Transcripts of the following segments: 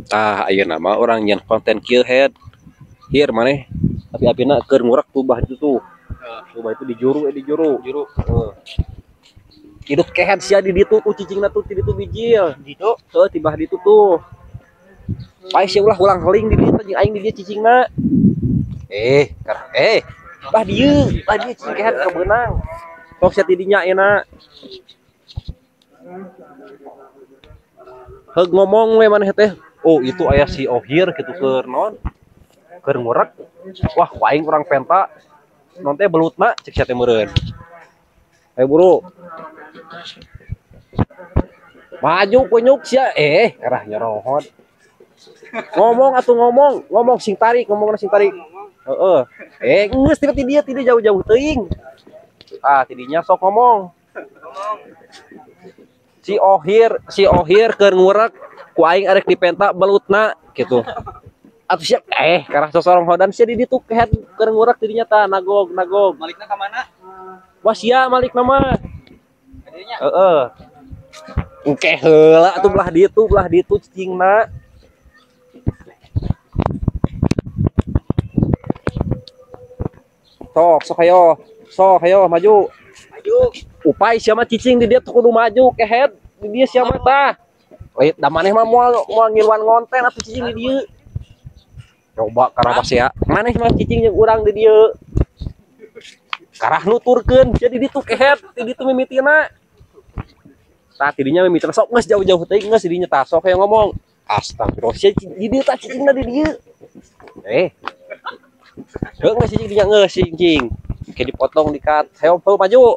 Tah ayeuna mah urang nyeun konten kieu head. Hir maneh api-apina keur ngurak tuh bah itu tuh. Tuh bah itu di juru di juru. Juru. Heeh. Hidup kehead sia di ditu tuh cicingna tuh di ditu bijil. Ditu. Heuh tibah ditu tuh. Pae sia ulah ulang heling di ditu jeung aing di dieu cicingna. Bah dieu cicing kehead kebeunang. Sok sia ti dinya ayeuna. Heug ngomong we maneh teh. Oh, itu aya si Ohir gitu keur naon? Keur ngurek. Wah, ku aing urang penta. Non teh belutna cek sia teh meureun. Ayo buru. Maju kunyuk sia karah nyorohon. Ngomong atuh ngomong, ngomong sing tarik, ngomongna sing tarik. Heeh. Geus tiba ti dieu ti dieu jauh-jauh teuing. Ah, ti dinya sok ngomong. Si Ohir keur ngurek ku aing arek dipenta belutna gitu. Atuh sia karah sosorong hodan sia di ditu kehed keur ngurek di dinya tah nagog. Malikna ka mana? Wah sia malikna mah. Kadinya. Heeh. Engke heula atuh belah ditu cicingna. Sok hayo. Sok hayo maju. Maju. Upay sia mah cicing di dieu kudu maju kehed di dieu sia mah tah. Wait, da maneh mah moal ngiluan ngonten atuh cicing di dieu. Coba karah sia. Maneh mah cicing jeung urang di dieu. Karah nuturkeun jadi ditu kehed di ditu mimitina. Tah tidinya mimitina sok geus jauh-jauh teuing geus dinya tah sok hayang ngomong. Astagfirullah sia di dieu tah cicingna di dieu. Heuh geus cicing dinya geus cicing. Ke dipotong dikat. Hayo maju.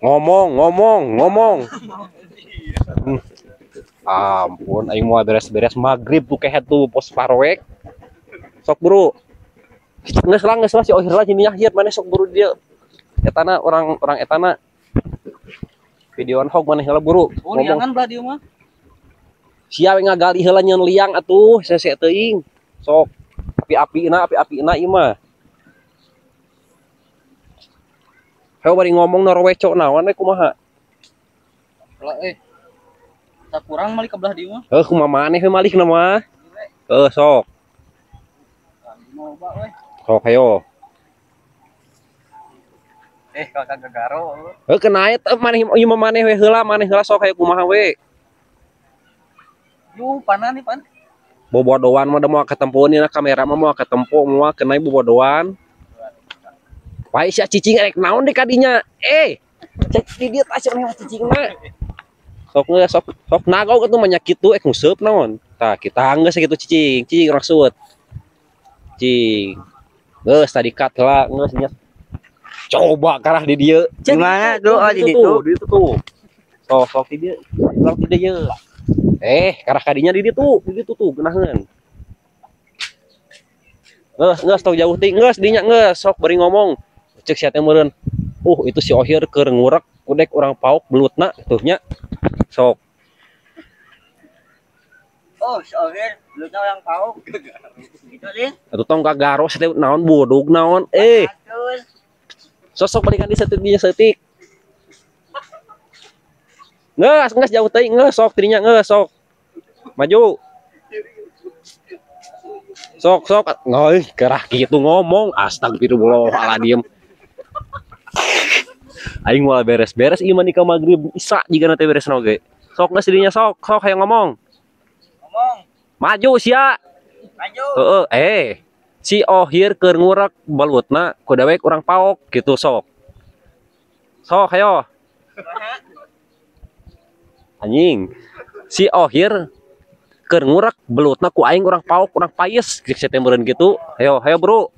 Ngomong. Ampun aing moal beres-beres magrib tuh kehed tuh pos parwek. Sok buru. Geus lah si Ohir lah jadinya hiat maneh sok buru dia. Etana orang etana. Videoan hog maneh heula buru. Oh, liangan belah dieu mah. Sia we ngagali heula nyeun liang atuh sese teuing. Sok api-apina ieu mah. Hayo bari ngomong norweco naon we kumaha? Lah tak kurang malik ke belah dieu mah. Heuh kumaha maneh we malikna mah. Heuh sok. Sok hayo. Kakak gagaro. Heuh kena eta maneh ieu mah maneh we heula, maneh heula sok hayo kumaha we. Yuh, panan nih pan. Bobodoan mah da moal katempo nya kamera mah moal katempo moal kena bobodoan. Wae sia cicing rek naon deui ka dinya? Cek di dieu tah sia mah cicingna. Sok geus sok nagog atuh mah nya kitu nguseup naon. Tah kita geus kitu cicing, cicing raksut. Cicing. Geus tadi cut heula geus nya. Coba karah di dieu. Gimana tuh? Oh, di ditu. Di ditu tuh. Sok di dieu. Urang di dieu. Karah kadinya di ditu, di ditu tuh geunaheun. Geus tong jauh teuing geus dinya geus sok bari ngomong. Cek sia teh meureun. Itu si Ohir keur ngurek kudek urang pauk belutna tuh nya. Sok. Oh, si Ohir belutna urang pauk. Gitu sih. Atuh tong kagaro sia teh naon bodog naon. Sosok balikan di seutik dinya seutik. Geus jauh teuing geus sok dinya geus sok. Maju. Sok ngeuh kerah kitu ngomong astagfirullahaladzim. Aing moal beres-beres ieu mah nikah magrib isa jigana teh beresna oge. Sok geus dinya sok hayang ngomong. Ngomong. Maju sia. Maju. Heeh, si Ohir keur ngurek balutna ku dewek urang paok gitu sok. Sok hayo. Anjing. Si Ohir keur ngurek belutna ku aing urang paok urang payes cek sia teh meureun kitu. Hayo bro.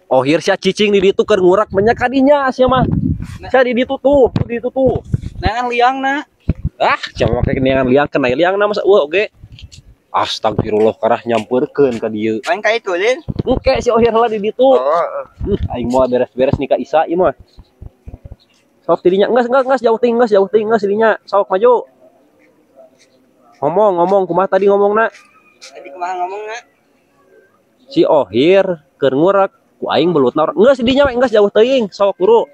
Ohir sia cicing di ditu keur ngurek banyak kadinya sia mah. Sia di ditu tuh, di ditu tuh. Neangan liangna. Ah, sia mah make neangan liang kena liangna masa eueuh oge. Astagfirullah karah nyampeurkeun ka dieu. Main ka itu, Lin. Engke si Ohir heula di ditu. Oh. Aing moal beres-beres nikah Isa ieu mah. Sok tidinya geus jauh teuing geus dinya. Sok maju. Ngomong kumaha tadi ngomongna? Tadi kumaha ngomongna? Si Ohir keur ngurek ku aing belutna geus dinya we geus jauh teuing sok buru.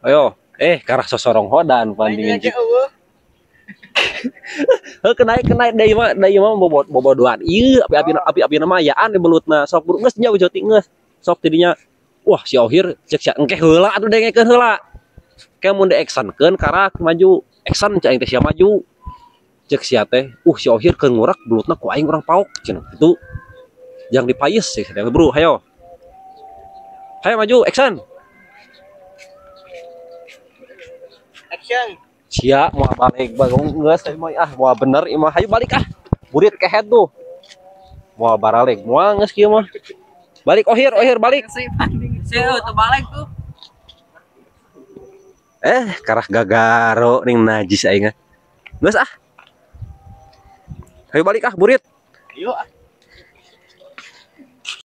Ayo, karah sosorong hodan pandingin. Heuh kenaik deui mah bobodohan. Ieu api-api nama ayaan di belutna. Sok buru geus nya joti geus. Sok tidinya wah si Ohir cek sia engke heula atuh dengekeun heula. Ke mun di-actionkeun karak maju. Action cek aing teh sia maju. Cek sia teh, si Ohir keur ngurak belutna ku aing urang paok cenah kitu. Jangan dipayes sih, bro, hayo. Hayo maju, action. Action. Sia mau balik bagong geus mah ah moal bener imah hayu balik ah. Burit kehead tuh. Moal baralik, moal geus kieu mah. Balik Ohir, Ohir balik. Sia teu balik tuh. Karah gagaro ning najis aing. Geus ah. Hayu balik ah, burit. Ayo ah.